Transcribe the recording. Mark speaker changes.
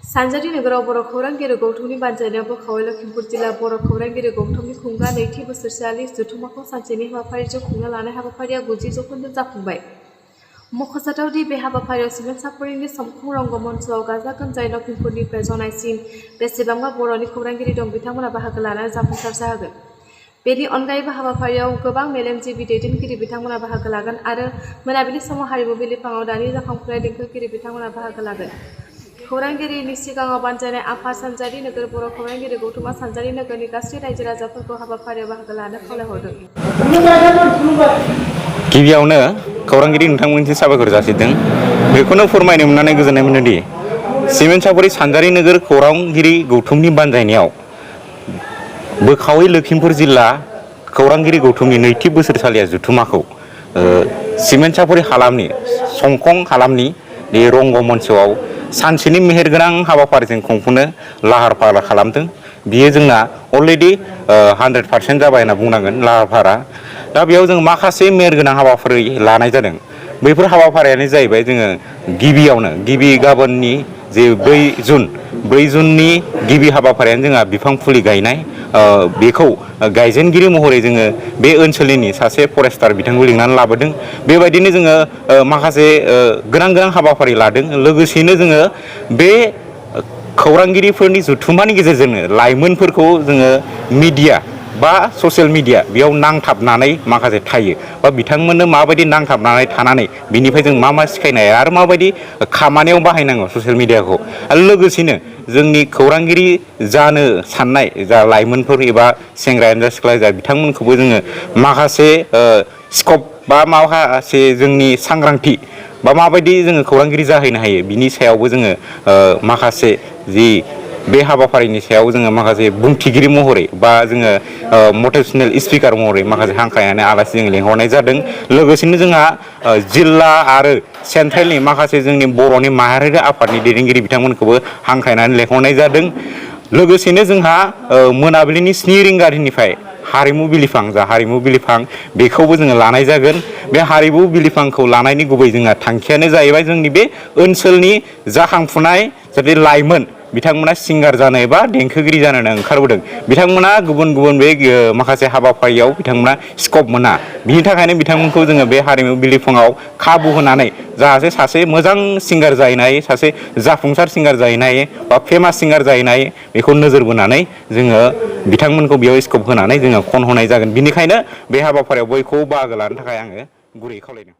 Speaker 1: सानजारि नोगोराव बर' खौरांगिरि गौथुमनि बानजायनायाव बोखावै लखिमपुर जिल्ला बर' खौरांगिरि गौथुमनि खुंगा नैथि बोसोरसेयारि जथुम्माखौ सानसेनि हाबाफारिजों खुंनो लानाय हाबाफारिया 90% जाफुंबाय। मख'जाथाव दि बे हाबाफारियाव सिमेन्ट सापरिनि समखुं रंगमन्चआव गाजा गोमजायै लखिमपुरनिफ्राय जनायसिम बेसेबांबा बर'नि खौरांगिरि दं बिथांमोना बाहागो लानानै जाफुंसार जाहोगोन। बेनि अनगायैबो हाबाफारियाव गोबां मेलेमजिबि दैदेनगिरि बिथांमोना बाहागो लागोन आरो मोनाबिलि समाव हारिमु बिलिफाङाव दानि जाखांफुनाय देंखोगिरि बिथांमोना बाहागो लागोन। खौरांगिरिनि सिगाङाव बानजायनाय आफाद सानजारि नोगोर बर' खौरांगिरि गौथुमा सानजारि नोगोरनि गासै रायजो राजाफोरखौ हाबाफारियाव बाहागो लानो खावलायहरदों।
Speaker 2: गिबियावनो खौरांगिरि नोंथांमोननिसिम साबायखर जासिदों। बेखौनो फोरमायनो मोननानै गोजोननाय मोनोदि सिमेन्ट सापरि सानजारि नोगोर खौरांगिरि गौथुमनि बानजायनायाव बोखावै लखिमपुर जिल्ला खौरांगिरि गौथुमनि नैथि बोसोरसालिया जथुम्माखौ सिमेन्ट सापरि हालामनि संखं हालामनि बे रंगमन्चआव सानसेनि मेहेरगोनां हाबाफारिजों खुंफुंनो लाहार फाहार खालामदों। बियो जोंना अलरेडि 100% जाबाय होनना बुंनांगोन लाहार फाहारा। दा बेयाव जों माखासे मेहेरगोनां हाबाफारि लानाय जादों। बैफोर हाबाफारियानो जाहैबाय जोङो गिबियावनो गाबोननि जे 4 जुननि गिबि हाबाफारियानो जोंहा बिफां फुलि गायनाय। बेखौ गायजेनगिरि महरै जोङो बे ओनसोलनि सासे फरेस्टार बिथांखौ लिंनानै लाबोदों। बेबायदिनो जोङो माखासे गोनां हाबाफारि लादों। लोगोसेनो जोङो बे खौरांगिरिफोरनि जथुम्मानि गेजेरजोंनो लाइमोनफोरखौ जोङो मिडिया बा ससियेल मिडिया बेयाव नांथाबनानै माखासे थायो बा बिथांमोननो माबायदि नांथाबनानै थानानै बिनिफ्राय जों मा सिखायनो हायो आरो माबायदि खामानियाव बाहायनांगौ ससियेल मिडियाखौ। आरो लोगोसेनो जोंनि खौरांगिरि जानो साननाय जा लाइमोनफोर एबा सेंग्रायानो जा सिख्लायानो जा बिथांमोनखौबो जोङो माखासे स्कप बा माखासे जोंनि सांग्रांथि बा माबायदि जोङो खौरांगिरि जाहैनो हायो बिनि सायावबो जोङो माखासे जि बे हाबाफारिनि सायाव जोङो माखासे बुंथिगिरि महरै बा जोङो मटिभेसनेल स्पिकार महरै माखासे हांख्रायनानै आलासि जों लेंहरनाय जादों। लोगोसेनो जोंहा जिल्ला आरो सेन्ट्रेलनि माखासे जोंनि बर'नि माहारियारि आफादनि दैदेनगिरि बिथांमोनखौबो हांख्रायनानै लेंहरनाय जादों। लोगोसेनो जोंहा मोनाबिलिनि 7 रिंगानिफ्राय हारिमु बिलिफां बेखौबो जोङो लानाय जागोन। बे हारिमु बिलिफांखौ लानायनि गुबै जोंहा थांखियानो जाहैबाय जोंनि बे ओनसोलनि जाखांफुनाय जाहाथे लाइमोन बिथांमोना सिंगार जानो एबा देंखोगिरि जानो ओंखारबोदों। बिथांमोना गुबुन बे माखासे हाबाफारियाव बिथांमोना स्कप मोना। बिनि थाखायनो बिथांमोनखौ जोङो बे हारिमु बिलिफाङाव खाबु होनानै जाहाथे सासे मोजां सिंगार जाहैनो हायो, सासे जाफुंसार सिंगार जाहैनो हायो बा फेमास सिंगार जाहैनो हायो बेखौ नोजोर बोनानै जोङो बिथांमोनखौ बेयाव स्कप होनानै जोङो खन होनाय जागोन। बिनिखायनो बे हाबाफारियाव बयखौबो बाहागो लानो थाखाय आङो गुरैयै खावलायदों।